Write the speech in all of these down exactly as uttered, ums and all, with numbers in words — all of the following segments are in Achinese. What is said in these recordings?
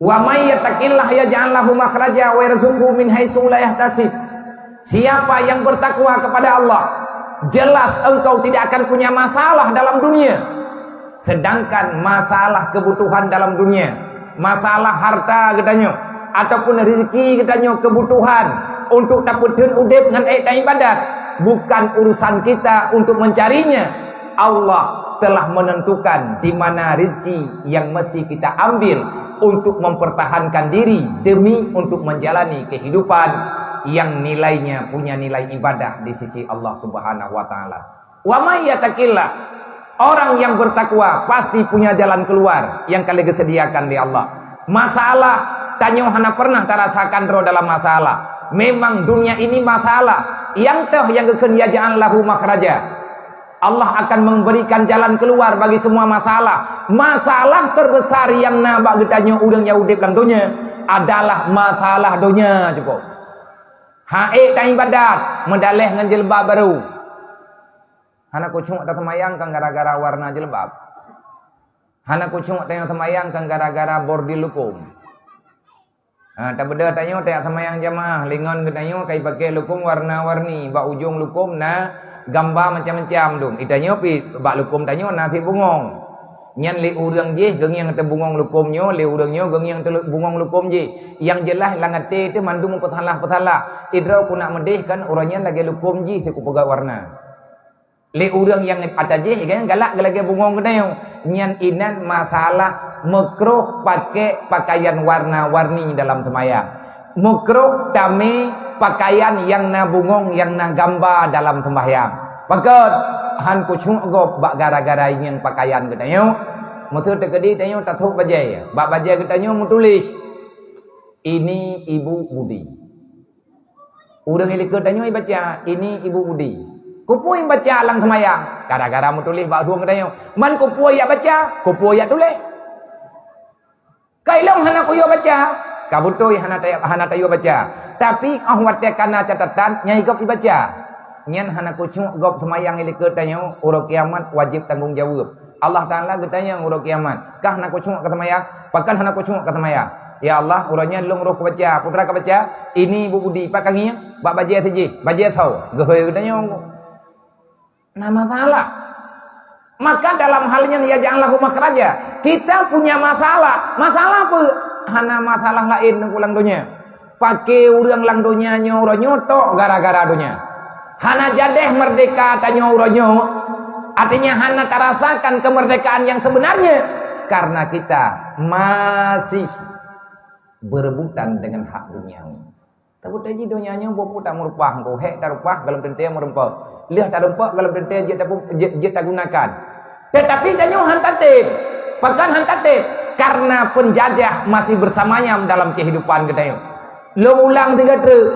Wa may yattaqillaha yaj'al lahu makhraja wa yarzuqhu min haitsu la yahtasib. Siapa yang bertakwa kepada Allah, jelas engkau tidak akan punya masalah dalam dunia. Sedangkan masalah kebutuhan dalam dunia, masalah harta geutanyoe, ataupun rezeki geutanyoe, kebutuhan untuk tapeutheun udeb ngon ék taibadat, bukan urusan kita untuk mencarinya. Allah telah menentukan di mana rezeki yang mesti kita ambil untuk mempertahankan diri demi untuk menjalani kehidupan yang nilainya punya nilai ibadah di sisi Allah Subhanahu wa Ta'ala. Wa may yattaqillah, orang yang bertakwa pasti punya jalan keluar yang ka lheueh geusediakan lé Allah. Masalah, tanyoe hana pernah tarasakan droe dalam masalah. Memang dunia ini masalah. Nyang toh nyang geukheun yaj'al lahu makhraja. Allah akan memberikan jalan keluar bagi semua masalah. Masalah terbesar nyang na bak geutanyoe ureuëng nyang udeb lam donya adalah masalah donya cukôp. Hana ék taibadat, meudaleh ngon jilbab barô. Hana khusyuk taseumayang kan gara-gara warna jilbab. Hana khusyuk tanyoe seumayang kan gara-gara bordil lukôm. Ha, tabeudôh tanyoe tajak seumayang jamaah, lingon geutanyoe ka jipakée lukôm warna-warni, bak ujong lukôm na gamba macam-macam dum. Di tanyoe pih bak lukôm tanyoe na sit bungong. Nyan lé ureuëng jih geungieng teubungong lukôm nyoe, lé ureuëng nyoe geungieng teubungong lukôm jih. Nyang jeulaih lam até teuh mandum peusalah-peusalah. Idroe ku nak meudeh kan uroe nyan lagée lukôm jih sit kupeugét warna. Lé ureuëng nyang ata jih, nyang galak lagée bungong geutanyoe. Nyan inan masalah meukroh pakai pakaian warna-warni dalam seumayang. Meukroh tamé pakaian nyang na bungong, nyang na gamba dalam seumayang. Pakon? Hana khusyuk gob bak gara-gara nyan pakaian geutanyoe. Meuseu teukeudi tanyoe tasôk bajée, bak bajée geutanyoe meutuléh, "Ini Ibu Budi." Ureuëng likot tanyoe baca, "Ini Ibu Budi." Keupeue baca lam seumayang? Gara-gara meutuléh bak ureuëng geutanyoe. Man keupeue jak baca, keupeue jak tuléh. Ka ilong hana kuyue baca, ka beutôi hana ta-, hana tayue baca. Tapi óh watée kana catatan, nyang gob ibaca. Nyan hana khusyuk gob seumayang likot tanyoe, uroe kiamat wajéb tanggong jaweueb. Allah Taala geutanyong uroe kiamat, "Kah hana khusyuk ka seumayang? Pakon hana khusyuk ka seumayang?" "Ya Allah, uroe nyan lôn roh kubaca." "Peue teuma kabaca?" "Ini Ibu Budi." "Pakon ngieng?" "Bak bajée sijih." "Bajée soe?" Geuhôi geutanyong. Na masalah. Maka dalam hal nyan yaj'al lahu makhraja. Kita punya masalah. Masalah peue? Hana masalah laén lam donya. Pakon ureuëng lam donya nyoe uroe nyoe tok gara-gara donya. Hana jadeh merdeka tanyoe uroe nyoe, artinya hana tarasakan kemerdekaan yang sebenarnya karena kita masih berebutan dengan hak duniawi. Tabeutôi jih donya nyoe boh peue tameurupah, engko hék tarupah gohlom teuntée meureumpok. Lheueh tareumpok gohlom teuntée jeuet tapu-, jeuet, jeuet tagunakan. Tetapi tanyoe hana tatem. Pakon hana tatem? Karena penjajah masih bersamanya dalam kehidupan geutanyoe. Lôn ulang sigoe treuk,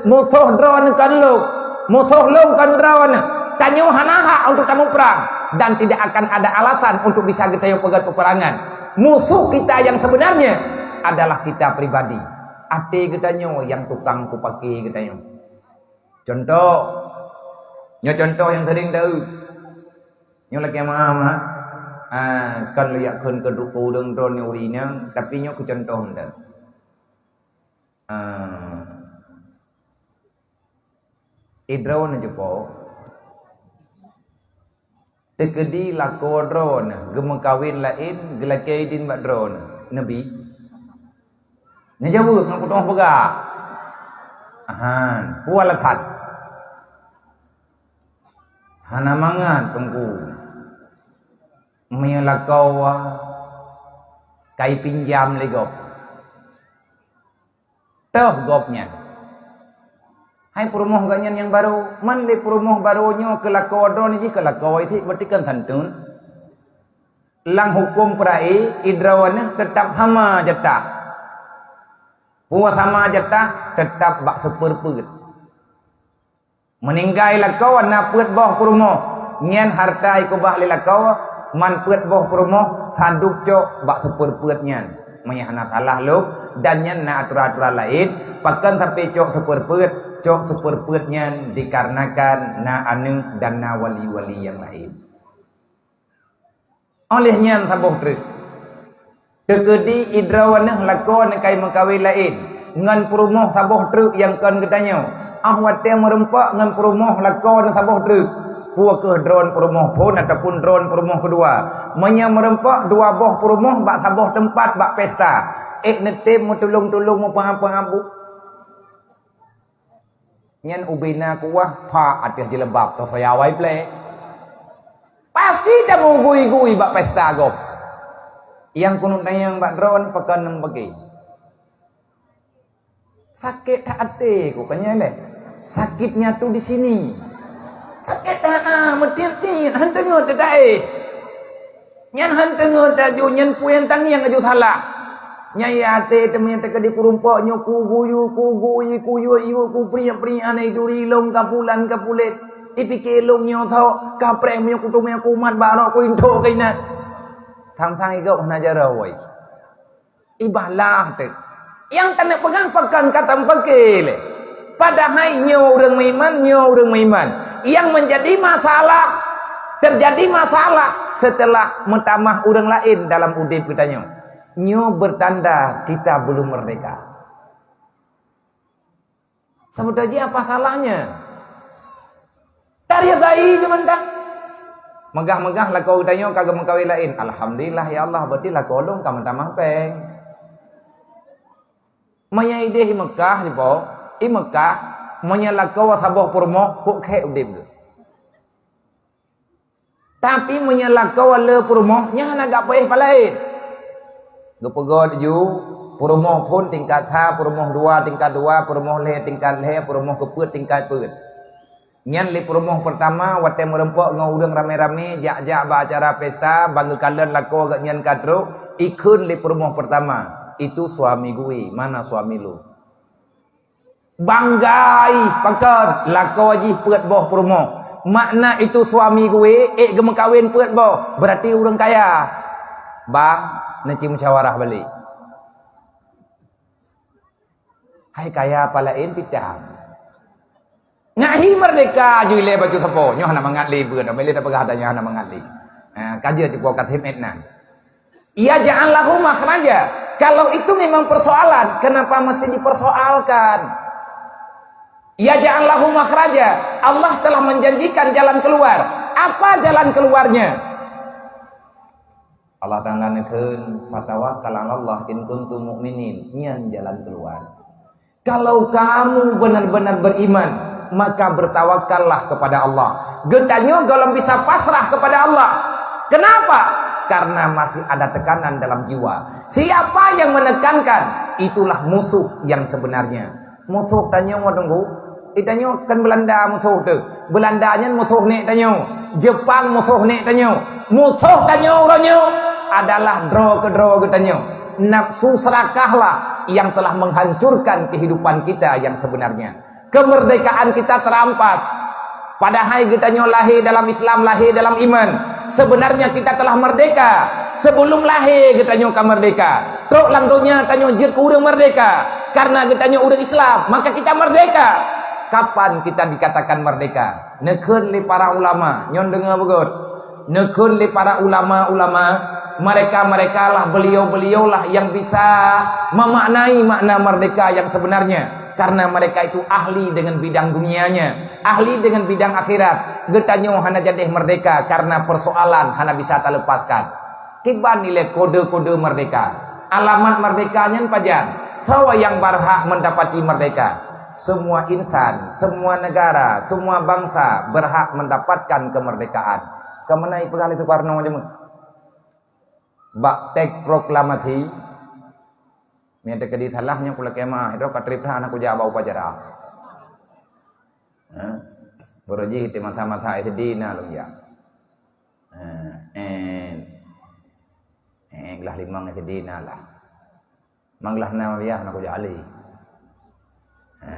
musoh droeneuh kon lôn, musoh lôn kon droeneuh. Tanyoe hana hak untuk tamuprang dan tidak akan ada alasan untuk bisa geutanyoe peugét peperangan. Musuh kita yang sebenarnya adalah kita pribadi. Até geutanyoe nyang tukang kupake geutanyoe. Contoh, nyoe contoh nyang sering teu. Nyoe lakée meu'ah, meu'ah. Ah, kon lôn jak kheun keu ureuëng droeneuh ureuëng inong, tapi nyoe keu contoh mantong. Ah. Idroeneuh cupo. Teukeudi lakoe droeneuh geumeukawen laén geulakée idin bak droeneuh. Neubi? Neujaweueb ngon putôh peugah. Ahan, peue alasan? Hana mangat Teungku. Meunyoe lakoe ka ipinjam lé gob. Toh gob nyan. Hai peurumoh gobnyan nyang barô, man lé peurumoh barô nyoe keu lakoe droeneuh jih keu lakoe cit, berarti kan santun. Lam huköm peura'i, idroeneuh teutap sama jatah. Peue sama jatah, teutap bak seupeurpeuet. Meuninggai lakoe na peuet boh peurumoh, nyan hareuta ikeubah lé lakoe, man peuet boh peurumoh sadub cok bak seupeurpeuet nyan. Meunyoe hana salah lôn, dan nyan na aturan-aturan laén, pakon sampoe cok seupeurpeuet, cok seupeurpeuet nyan dikarenakan na aneuëk dan na wali-wali nyang laén. Óh lheueh nyan saboh treuk. Teukeudi droeneuh lakoe neukai meukawen laén ngon peurumoh saboh treuk nyang kon geutanyoe. Óh watée meurumpok ngon peurumoh lakoe neuh saboh treuk, peue kheueh droen peurumoh phon ataupun droen peurumoh keudua. Meunyoe meurumpok dua boh peurumoh bak saboh teumpat bak pesta, ék neutem meutulông-tulông meupeuhab-peuhab bu. Nyan ubena kuah pha ateueh jilbab, toh soya wai plek. Pasti tameugui-gui bak pesta gob. Nyang keuneuk tanyong bak droen pakon nem bagi. Sakét that até ku, ka nyan lé. Sakitnya tu di sini. Sakét that, ah, meutiet-tiet, han teungeut teudaéh. Nyan han teungeut laju, nyan peue nyang tangieng laju salah. Nyan ya até teuma nyang teukeudi peurumpok nyoe kuguyu, kuguyu, kuyue-yue, kupriek-priek, hana iduri lông kapulan kapulet. Ipike lông nyoe sok, kapreh meunyoe kuteumé kumat barok kuintok keuinan. Sang-sang igok hana jaroe wai. Ibalah teuk. Nyang taneuk peugah pakon ka tameupike lé. Padahai nyoe ureuëng meuiman, nyoe ureuëng meuiman. Nyang menjadi masalah, terjadi masalah setelah meutamah ureuëng laén dalam udeb geutanyoe. Nyoe bertanda kita belum merdeka. Saboh taji apa salahnya? Taridai je mantong. Megah-megah lakoe geutanyoe ka geumeukawen laén. Alhamdulillah ya Allah, berarti lakoe lôn ka meutamah péng. Meunyoe ideh i Meukah, dipo, i Meukah, meunyoe lakoe saboh peurumoh, kok khek udeb geuh. Tapi meunyoe lakoe le peurumoh, nyan hana gak payah palaén. Geupeugöt ju, peurumoh phon tingkat sa, peurumoh dua tingkat dua, peurumoh lhée tingkat lhée, peurumoh keupeuet tingkat peuet. Nyan lé peurumoh peurtama watée meurumpok ngon ureuëng ramé-ramé jak-jak bak acara pesta, ban geukalon lakoe geuh nyan ka trok, ikheun lé peurumoh peurtama, "Itu suami gue, mana suami lu?" Banggai pakon lakoe jih peuet boh peurumoh. Makna itu suami gue, ék geumeukawen peuet boh, berarti ureuëng kaya. Bang, neuci musyawarah balik. Hai kaya palaén pitang. Ngahi merdeka ju ilée bacut sapo. Nyoh hana mangat lé beuet, ilée tapeugah ata nyoh hana mangat lé. Ha, ka jeuet jipo ka them étnan. Yaj'al lahu makhraja. Kalau itu memang persoalan, kenapa mesti dipersoalkan? Yaj'al lahu makhraja. Allah telah menjanjikan jalan keluar. Apa jalan keluarnya? Allah Ta'ala neukheun, "Fatawakkal 'alallah in kuntum mu'minin." Nyan jalan keluar. Kalau kamu benar-benar beriman, maka bertawakallah kepada Allah. Geutanyoe gohlom bisa pasrah kepada Allah. Kenapa? Karena masih ada tekanan dalam jiwa. Siapa yang menekankan, itulah musuh yang sebenarnya. Musoh tanyoe, Teungku, i tanyoe kan Beulanda musoh teuh. Beulanda nyan musoh nek tanyoe. Jepang musoh nek tanyoe. Musoh tanyoe uroe nyoe adalah droe keudroe geutanyoe. Nafsu serakahlah yang telah menghancurkan kehidupan kita yang sebenarnya. Kemerdekaan kita terampas. Padahai geutanyoe lahé dalam Islam, lahé dalam iman. Sebenarnya kita telah merdeka. Sebelum lahé geutanyoe ka merdeka. Trok lam donya tanyoe jeuet keu ureuëng merdeka. Karena geutanyoe ureuëng Islam, maka kita merdeka. Kapan kita dikatakan merdeka? Neukheun lé para ulama, nyoe deungoe beugöt. Neukheun lé para ulama-ulama, mereka-merekalah, beliau-beliaulah yang bisa memaknai makna merdeka yang sebenarnya. Karena mereka itu ahli dengan bidang dunianya, ahli dengan bidang akhirat. Geutanyoe hana jadeh merdeka karena persoalan hana bisa talepaskan. Kiban ilée kode-kode merdeka? Alamat merdeka nyan pajan? Soe nyang berhak mendapati merdeka? Semua insan, semua negara, semua bangsa berhak mendapatkan kemerdekaan. Keumeunai peugah lé Soekarno jameun. Bak teks proklamasi, meunyoe teukeudi salah nyoe kulakée meu'ah, droe ka treb that hana kujak bak upacara. Ha? Baroe jih di masa-masa S D na lôn jak. Ha, eh, eh, glah limong S D na lah. Manglah na wayah na kujak alé. Ha,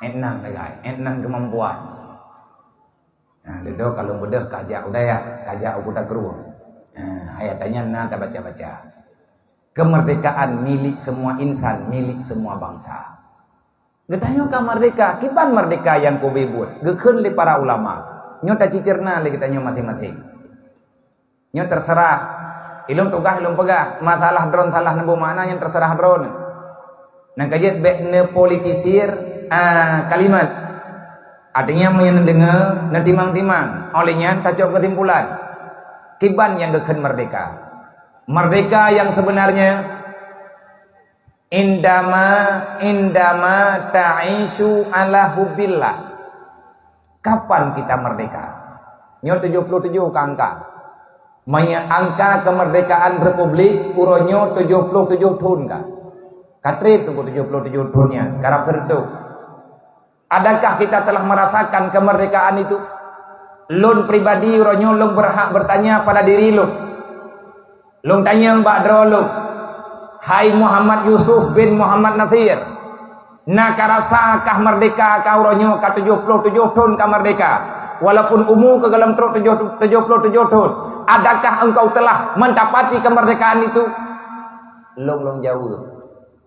eh nan tagai, eh nan keumampuan. Ha, leudok ka lôn beudôh ka jak u dayah, ka jak u Kuta Krueng. Ha, ayat nyan na tabaca-baca. Kemerdekaan milik semua insan, milik semua bangsa. Geutanyoe ka merdeka, kiban merdeka nyang kube buet, geukheun lé para ulama. Nyoe tacicerna lé geutanyoe maséng-maséng. Nyoe terserah. Ilôn tugaih lôn peugah, masalah droeneuh salah neuboh makna nyan teuseurah droeneuh. Nyang ka jeuet bék neupolitisir, ah, kalimat. Artinya, meunyoe neudeungoe, neutimang-timang. Oleh nyan, tacok keusimpulan. Kiban nyang geukheun merdeka. Merdeka yang sebenarnya, indama, indama ta'isyu ala hubbillah. Kapan kita merdeka? Nyoe tujoh ploh tujoh ka angka. Meunyoe angka kemerdekaan republik, uroe nyoe tujoh ploh tujoh thon ka. Ka trép tujoh ploh tujoh thon nyan, karab seureutôh. Adakah kita telah merasakan kemerdekaan itu? Lôn pribadi uroe nyoe lôn berhak bertanya pada diri lôn. Lôn tanyong bak droe lôn, "Hai Muhammad Yusuf bin Muhammad Nasir, na ka rasa kah merdeka kah uroe nyoe ka tujoh ploh tujoh thon ka merdeka, walaupun umu keuh golom trok tujoh, tujoh ploh tujoh thon? Adakah engkau telah mendapati kemerdekaan itu?" Lôn, lôn jaweueb,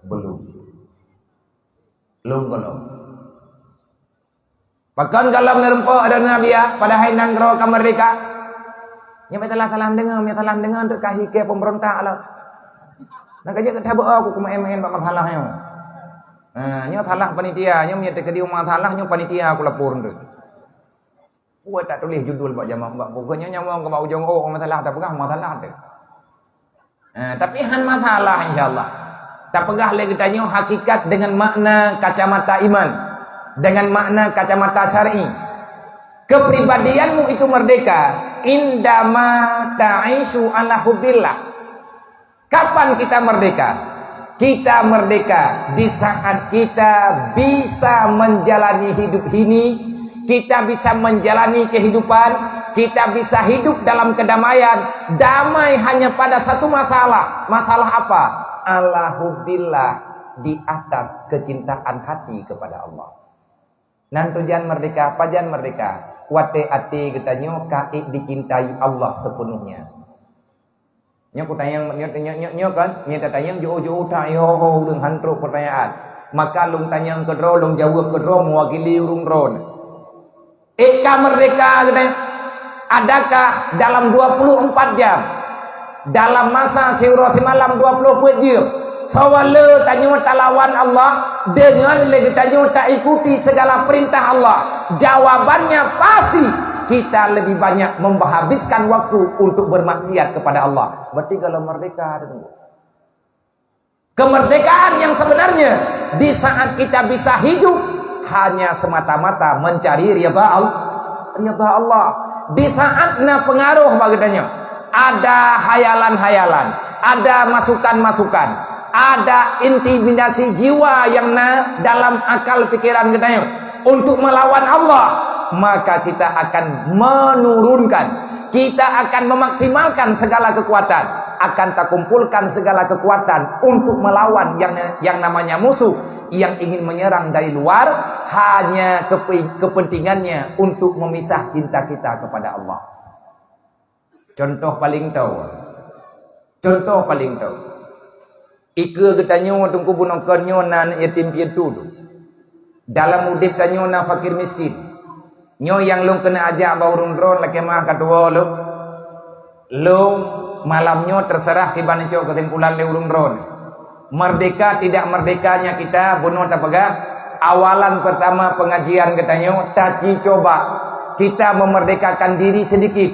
"Belum." Lôn golom. Pakon golom neureumpok dan neubiak, padahai nanggroe ka merdeka? Nyoe meusalah-salah deungoe, meusalah deungoe teuk ka hikée peumeurontak lom. Nah, ka jeuet that beu aku keumaén-maén bak masalah nyoe. Nah, nyoe salah panitia, nyoe meunyoe teukeudi masalah nyoe panitia aku lapor tu. Buet tak tuléh judul bak jamak bak buku nyoe nyawong keu bak ujong oh masalah tapeugah masalah tu. Eh, tapi han masalah, insya Allah. Tapeugah lé geutanyoe hakikat dengan makna kacamata iman, dengan makna kacamata syar'i. Kepribadianmu itu merdeka indama ta'isyu ala hubbillah. Kapan kita merdeka? Kita merdeka di saat kita bisa menjalani hidup ini, kita bisa menjalani kehidupan, kita bisa hidup dalam kedamaian, damai hanya pada satu masalah. Masalah apa? Ala hubbillah, di atas kecintaan hati kepada Allah. Nan tujuan merdeka, pajan merdeka? Watée até geutanyoe ka ék dicintai Allah sepenuhnya. Nyoe kutanyong, nyoe, nyoe, nyoe, nyoe kan, nyoe tatanyong jiôh-jiôh that, yo, ho, ureuëng han trok peutanyaan. Maka lôn tanyong keudroe, lôn jaweueb keudroe meuwakili ureuëng droe. Ék ka merdeka geutanyoe? Adakah dalam dua puluh empat jam, dalam masa siuroe simalam dua puluh peuet jeuem, soe le tanyoe talawan Allah deungon lé geutanyoe taikuti segala perintah Allah? Jawabannya pasti kita lebih banyak menghabiskan waktu untuk bermaksiat kepada Allah. Berarti kalau merdeka, ada tunggu. Kemerdekaan yang sebenarnya di saat kita bisa hidup hanya semata-mata mencari ridha Al-, ridha Allah. Di saat na pengaruh bagi geutanyoe, ada hayalan-hayalan, ada masukan-masukan, ada intimidasi jiwa yang na dalam akal pikiran geutanyoe untuk melawan Allah, maka kita akan menurunkan, kita akan memaksimalkan segala kekuatan, akan takumpulkan segala kekuatan untuk melawan yang, yang namanya musuh yang ingin menyerang dari luar, hanya kepe-, kepentingannya untuk memisah cinta kita kepada Allah. Contoh paling tho. Contoh paling tho. Ikeue geutanyoe teungku bunoe kon nyoe na aneuk yatim piatu. Dalam udeb tanyoe na fakir miskin. Nyoe nyang lôn keuneuk ajak bak ureuëng droe lakée meu'ah ka tuwoe lôn. Lôn malam nyoe teuseurah kiban neucok keusimpulan lé ureuëng droe. Merdeka tidak merdekanya kita, bunoe tapeugah, awalan pertama pengajian geutanyoe, taci coba kita memerdekakan diri sedikit.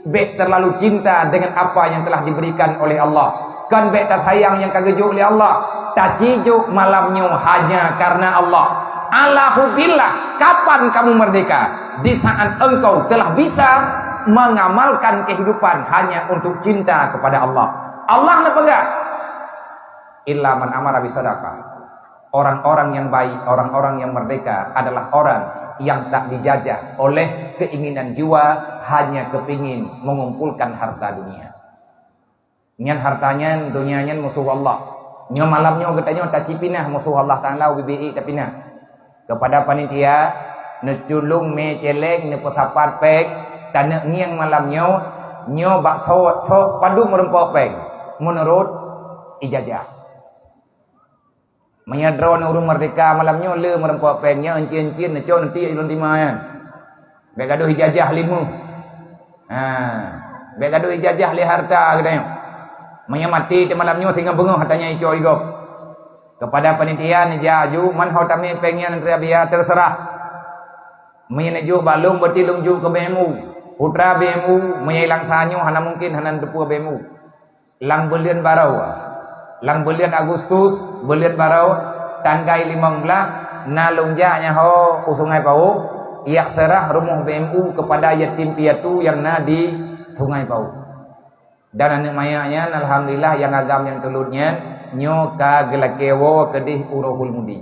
Bék terlalu cinta dengan apa yang telah diberikan oleh Allah. Kon bék tasayang nyang ka geujok lé Allah. Taci jok malam nyoe hanya karena Allah. Ala hubbillah, kapan kamu merdeka? Di saat engkau telah bisa mengamalkan kehidupan hanya untuk cinta kepada Allah. Allah neupeugah, "Illa man amara bisadaqah." Orang-orang yang baik, orang-orang yang merdeka adalah orang yang tak dijajah oleh keinginan jiwa, hanya kepingin mengumpulkan harta dunia. Nyan harta nyan, dunia nyan musuh Allah. Nyoe malam nyoe geutanyoe taci pinah musuh Allah Taala ubé-bé tapinah. Kepada panitia, neuculong mé céléng, neupeusapat péng, taneuk ngieng malam nyoe, nyoe bak sot-sot padum meureumpok péng, meunurot ijazah. Meunyoe droeneuh ureuëng merdeka malam nyoe le meureumpok péng nyan, euncien-euncien neucok neuti lôn tima nyan. Bék gadôh ijazah lé méuh. Ha, bék gadôh ijazah lé harta geutanyoe. Meunyoe maté di malam nyoe singoh beungoh, katanya icok igop. Kepada panitia neujak aju, man ho tamé péng nyan, terserah. Meunyoe neujok bak lôn, berarti lôn jok keu B M U. Putra B M U, meunyoe ilang sa nyoe hana mungkin hana neuteupeue B M U. Lam buleuen baroe, lam buleuen Agustus, buleuen baroe, tanggai limong blah, na lôn jak nyan ho u Sungai Pauh, jak seurah rumoh B M U kepada yatim piatu nyang na di Sungai Pauh. Dan aneuk manyak nyan, alhamdulillah, nyang agam nyang tulôt nyan, nyoe ka geulakée woe keudeh u Rohul Mudi.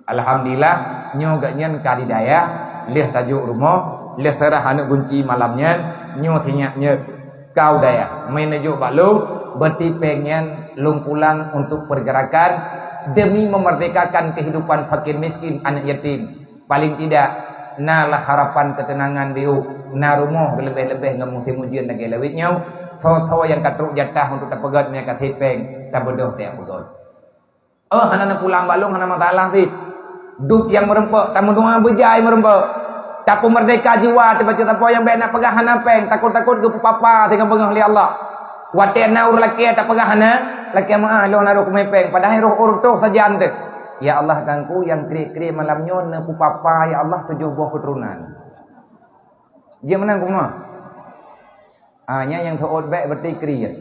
Alhamdulillah, nyoe geuhnyan ka di dayah, lheueh tajok rumoh, lheueh seurah aneuk gunci malam nyan, nyoe sinyak nyoe ka u dayah. Meuneujok bak lôn, berarti péng nyan lôn pulang untuk pergerakan demi memerdekakan kehidupan fakir miskin, aneuk yatim. Paling tidak, na lah harapan keuteunangan di u, na rumoh leubeh-leubeh ngon musim ujeuen lagée lawét nyoe, soe-soe nyang ka trok jatah untuk tapeugét, meunyoe ka sép péng, tabeudôh tajak peugét. Oh, hana neupulang bak lôn, hana masalah cit. Dub nyang meureumpok, tameudoa beujai meureumpok. Tapeumerdeka jiwa, teubacut sapo nyang bék na peugah hana péng, takot-takot geupeupapa singoh beungoh lé Allah. Watée na ureuëng lakée tapeugah hana, lakée meuáh lôn harôh kumé péng, padahai roh ureuëng toh sajan teuh. Ya Allah, Teungku, nyang kriet-kriet malam nyoe neupeupapa, ya Allah, tujoh boh keuturonan. Jeuet meunan kunoe. Ah, nyan nyang seuôt bék berarti kriet.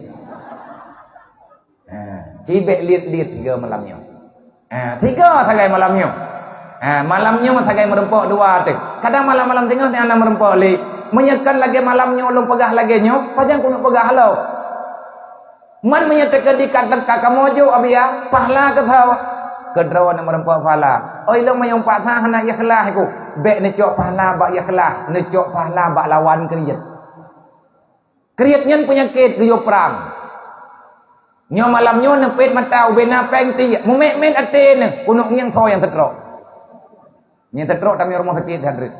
Ha, cibék liet-liet tiga malam nyoe. Ha, tiga sagai malam nyoe. Ha, malam nyoe sagai meureumpok dua teuh. Kadang malam-malam teungoh teuh hana meureumpok lé. Meunyoe kon lagée malam nyoe lôn peugah lagée nyoe, pajan keuneuk peugah lom. Man meunyoe teukeudi ka, ka kamoe jok, Abiya, pahala keu soe? Keu droeneuh meureumpok pahala. Oi, lôn meunyoe paksa hana ikhlas ku. Bék neucok pahala bak ikhlas, neucok pahala bak lawan kriet. Kriet nyan peunyakét geuyue prang. Nyoe malam nyoe neupét mata ubé na péng tiek, mumét-mét até neuh, keuneuk ngieng soe nyang seutrok. Nyang seutrok tamiyueb rumoh sakét that reuet.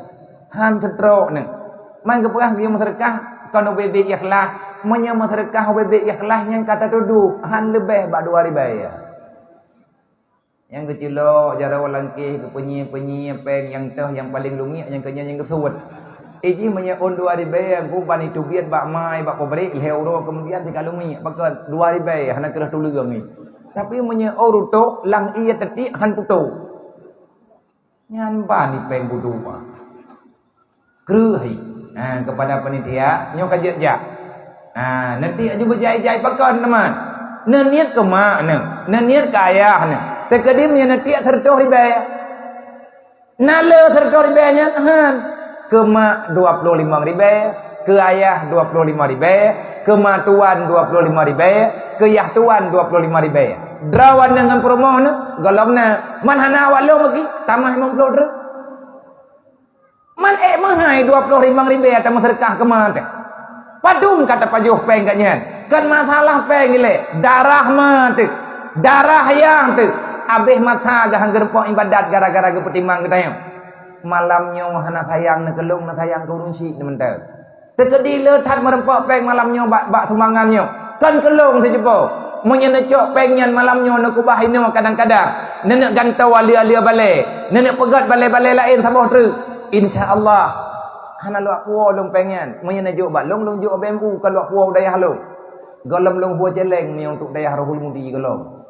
Han seutrok neuh. Man geupeugah geuyue meuseudeukah kon ubé-bé ikhlas. Meunyoe meuseudeukah ubé-bé ikhlas nyang ka tatudoh, han leubeh bak dua ribèe. Nyang geucilok jaroe langkéh, geupeunyi-peunyi péng nyang teuh nyang paleng lumiek nyang keunyan nyang geusuet. Ijih meunyoe ôn dua ribèe, ku ban iteubiet bak mai, bak pabrik, lhèe uroe keumudian tika lumiek, pakon dua ribèe hana keureuh tuleueng ngi. Tapi meunyoe ôn rutôh, lam ié teutiek han putôh. Nyan ban ipéng budoe. Kreueh hai. Ha, kepada panitia, nyoe ka jeuet jak. Ha, neutiek aju beujai-jai pakon teuma. Neuniet keu mak neuh, neuniet keu ayah neuh. Teukeudi meunyoe neutiek seureutôh ribèe. Na le seureutôh ribèe nyan? Han. Keu mak dua ploh limong ribèe, keu ayah dua ploh limong ribèe, keu matuan dua ploh limong ribèe, keu yah tuan dua ploh limong ribèe. Droe neuh ngon peurumoh neuh, gohlom na. Man hana awak lôn meuki, tamah limong ploh droe. Man ék meuhai dua ploh limong ribèe tameuseudeukah keu ma teuh? Padum ka tapajoh péng geuh nyan? Kon masalah péng ilée, darah ma teuh, darah ayah teuh. Abéh masa geuh han geureumpok iébadat gara-gara geupeutimang geutanyoe. Malam nyoe hana sayang neuh keu lôn, na sayang keu ureueng chik neuh mantong. Teukeudi le that meureumpok péng malam nyoe bak, bak sumbangan nyoe. Kon keu lôn sijupo. Meunyoe neucok péng nyan malam nyoe neukeubah inoe kadang-kadang, neuneuk gantoe aleue-aleue balée, neuneuk peugét balée-balée laén saboh treuk. Insya Allah, hana lôn puwoe lôn péng nyan. Meunyoe neujok bak lôn, lôn jok B M U, ka lôn puwoe u dayah lôn. Gohlom lôn puwoe céléng meunyoe untuk dayah Rohul Mudi gohlom.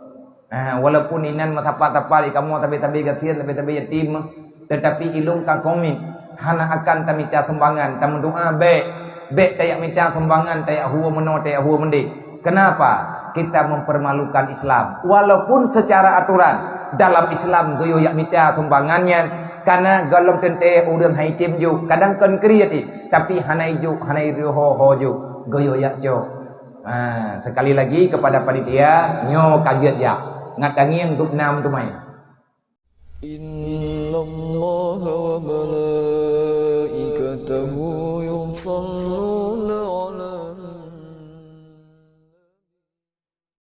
Ah, walaupun inan meusapa-sapa di kamoe sabe-sabe gasien, sabe-sabe yatim, tetapi ilôn ka komit, hana akan tamita sumbangan, tameudoa bék, bék tajak mita sumbangan, tajak hue meunoe, tajak hue meudéh. Kenapa? Kita mempermalukan Islam. Walaupun secara aturan dalam Islam geuyue jak mita sumbangan nyan, karena gohlom teuntée ureueng hai tem jok, kadang kon kriet jih, tapi hana ijok, hana iroh ho-ho jok, geuyue jak cok. Ha, sekali lagi kepada panitia, nyoe ka jeuet jak. Ngat tangieng dub nam teumai. Inna